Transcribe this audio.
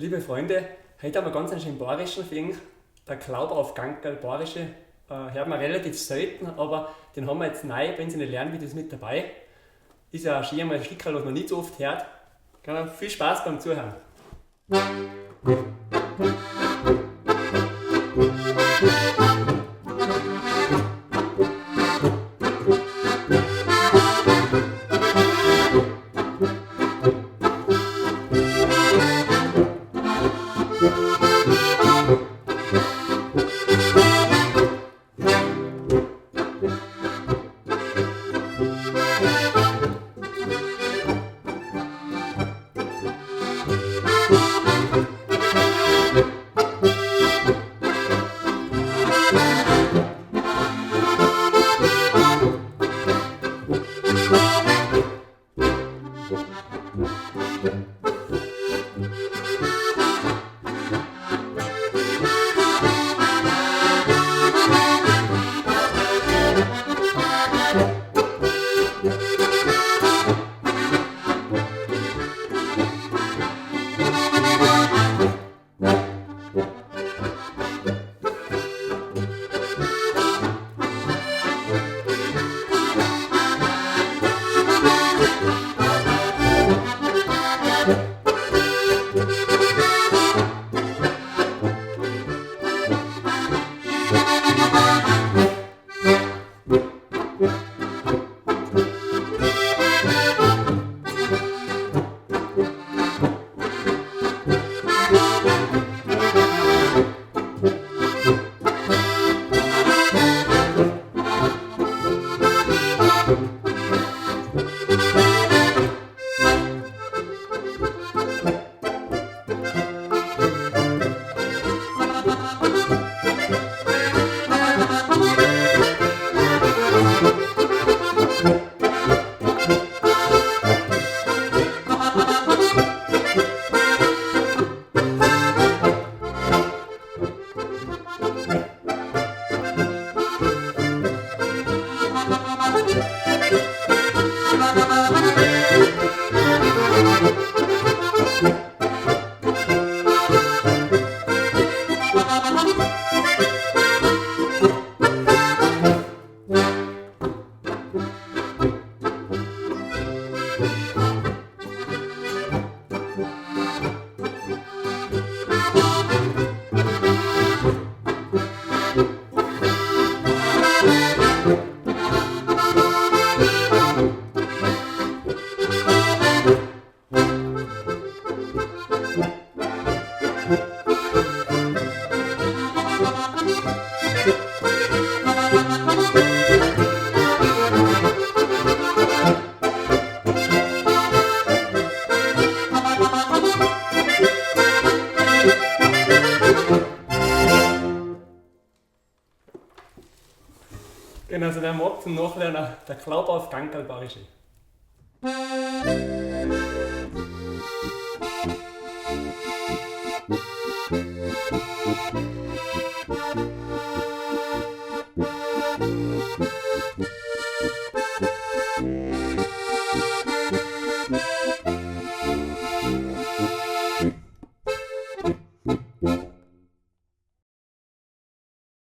Liebe Freunde, heute haben wir ganz einen schönen bayerischen Fing, der Klaubauf Gankerl Bayerische. Hört man relativ selten, aber den haben wir jetzt neu bei uns in den Lernvideos mit dabei. Ist ja auch schön, mal ein Stickerl, was man nicht so oft hört. Genau, viel Spaß beim Zuhören. Genau, also der mag zum Nachlernen der Klaubauf Gankerl Bayerische. Musik.